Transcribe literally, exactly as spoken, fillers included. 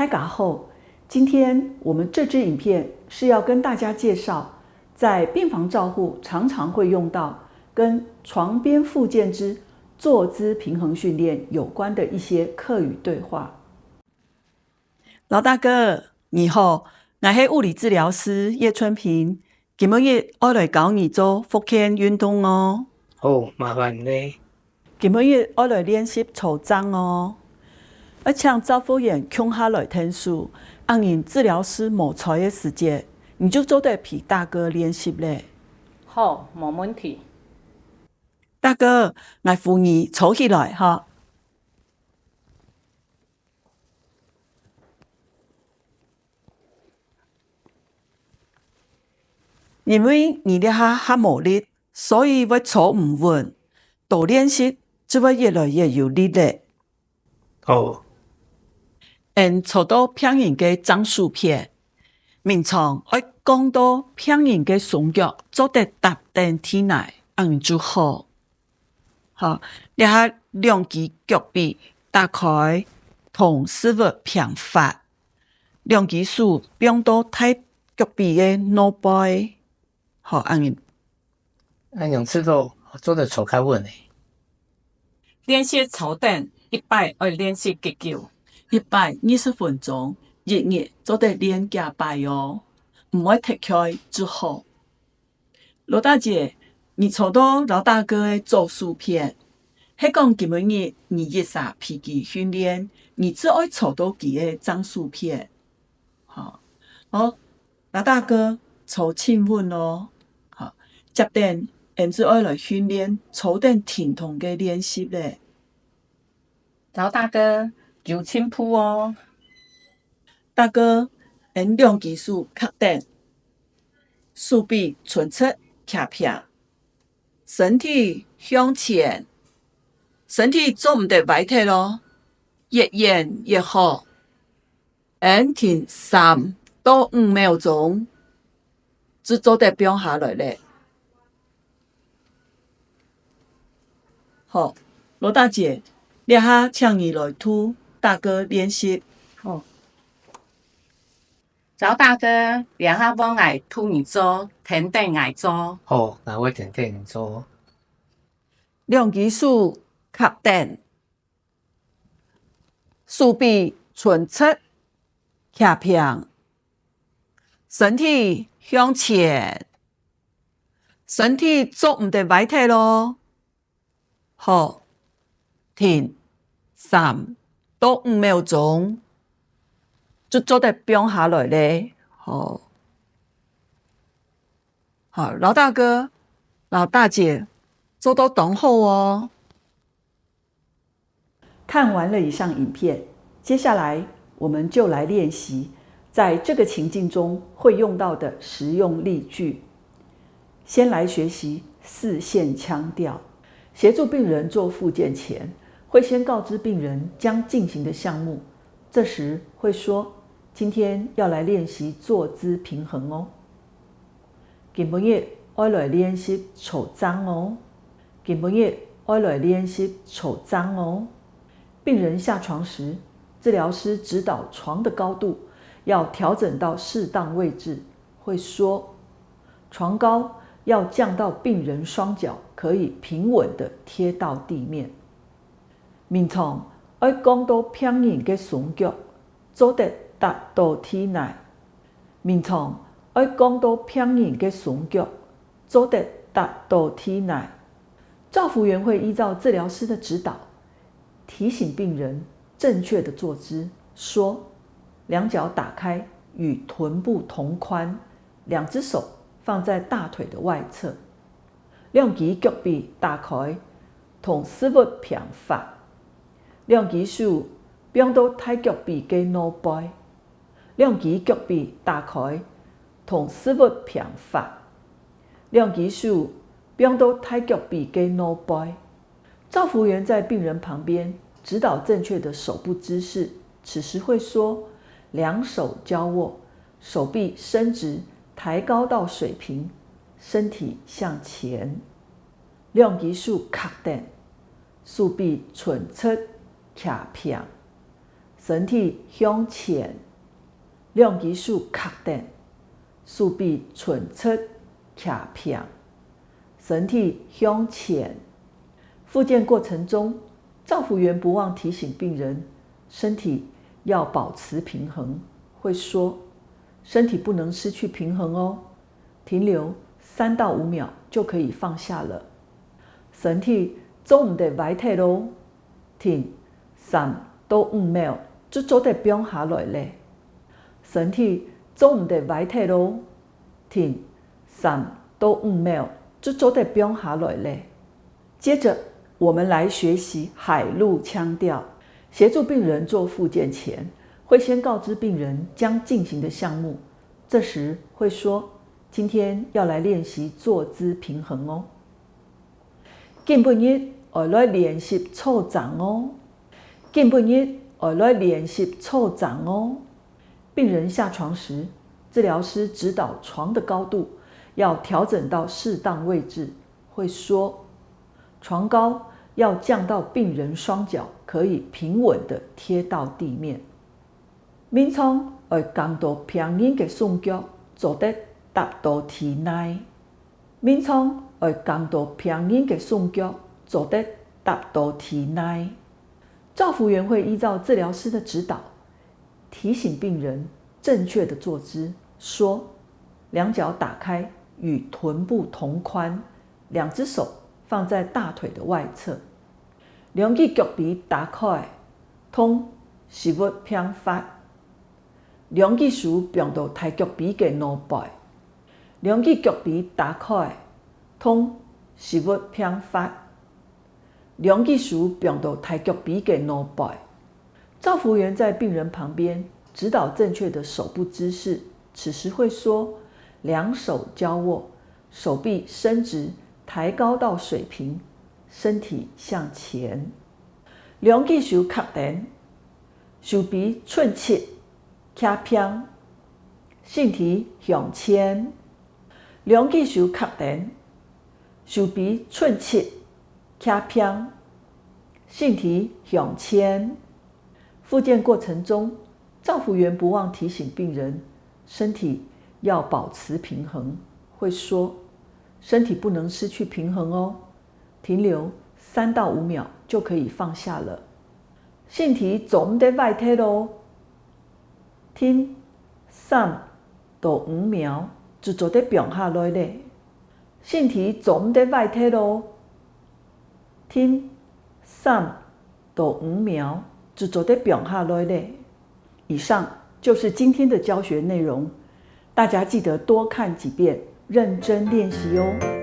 家好，今天我们这支影片是要跟大家介绍，在病房照护常常会用到跟床边复健之坐姿平衡训练有关的一些客语对话。老大哥，你好，我是物理治疗师叶春平，今晡日愛來教你做復健運動哦。好，麻煩你。今晡日愛來練習坐正哦。愛請照護員共下來𢯭手，恁樣治療師無在个時節，你就做得陪大哥練習咧。好，無問題。大哥，𠊎扶你坐起來哈。 因為你這下還無力，所以會坐毋穩，多練習就會越來越有力咧。好。𫣆坐到病人个正手片，眠床愛降到病人个雙腳做得踏等地泥，恁樣就好。 好，這下兩支腳髀打開，同屎朏平滑，兩支手放到大腳髀个外背。好，恁樣。恁樣試著做得坐較穩咧。練習坐等，一擺愛練習幾久？一擺二十分鐘，一日做得練幾擺哦，毋愛忒𤸁就好。 老大姐，你坐到老大哥个左手片，係講今晡日你一儕陪佢訓練，你就愛坐到佢个正手片。好，好，老大哥，坐盡穩哦。好，接等，𫣆就愛來訓練坐等停動个練習咧。 老大哥，有進步哦。大哥，𫣆兩支手揢等，手臂伸直擎平，身體向前，身體做毋得歪忒哦，越遠越好。 𫣆停三到五秒鐘，就做得放下來咧。好，老大姐，這下請你來渡大哥練習。好。老大哥，這下換𠊎渡你做，跈等𠊎做。好，𠊎會跈等你做。兩支手揢等， 手臂伸直擎平，身體向前，身體做毋得歪忒哦。好，停三到五秒鐘，就做得放下來咧。好，好，老大哥、老大姐，做到當好哦。 看完了以上影片，接下來我们就来练习在这个情境中会用到的实用例句。先来学习四线腔调。协助病人做复健前，会先告知病人将进行的项目，这时会说：“今天要来练习坐姿平衡哦。” 今晡日愛來練習坐正哦。今晡日愛來練習坐正哦。病人下床時，治療师指导床的高度要调整到适当位置，会说：床高要降到病人双脚可以平稳地贴到地面。眠床愛降到病人个雙腳，做得踏到地泥。 眠床愛降到病人个雙腳，做得踏到地泥。照護員会依照治疗师的指导，提醒病人正确的坐姿，说：“两脚打开，与臀部同宽，两只手放在大腿的外侧，两支脚髀打开，同屎朏平滑，两支手放到大脚髀个外背。” 两支脚髀打开，同屎朏平滑。两支手放到大脚髀个外背。照护员在病人旁边指导正确的手部姿势，此时会说：“两手交握，手臂伸直，抬高到水平，身体向前。两支手揢等，手臂伸直，擎平，身體向前，兩隻手揢等，手臂伸直，擎平。身體向前。復健過程中，照服員不忘提醒病人，身體要保持平衡，會說：「身体不能失去平衡哦，停留三到五秒就可以放下了。」身體做毋得歪忒哦，停三到五秒就做得放下來咧。身體做毋得歪忒哦，停三到五秒就做得放下來咧。接着，我們來學習海陸腔調。協助病人做復健前，會先告知病人將進行的項目，這時會說：「今天要來練習坐姿平衡哦。」今晡日愛來練習坐正哦。今晡日愛來練習坐正哦。病人下床時，治療師指導床的高度要調整到適當位置，會說：「床高要降到病人雙腳可以平穩地貼到地面。」眠床愛降到病人个雙腳做得貼到地泥。眠床愛降到病人个雙腳做得貼到地泥。照服員會依照治療師的指導，提醒病人正確的坐姿，說：「兩腳打開，與臀部同寬，兩隻手放在大腿的外側。」兩隻腳髀打開，同屎朏平闊。兩隻手放到大腳髀个外背。兩隻腳髀打開，同屎朏平闊。兩隻手放到大腳髀个外背。照服員在病人旁邊指導正確的手部姿勢，此時會說：「兩手交握，手臂伸直，抬高到水平，身體向前。」兩隻手揢等，手臂伸直，擎平，身體向前。兩隻手揢等，手臂伸直，擎平，身體向前。復健過程中，照服員不忘提醒病人，身體要保持平衡，會說：「身體不能失去平衡哦，停留三到五秒就可以放下了。」身體做毋得歪忒哦，停三到五秒就做得放下來咧。身體做毋得歪忒哦，停三到五秒就做得放下來咧。以上就是今天的教學內容，大家記得多看幾遍，認真練習哦。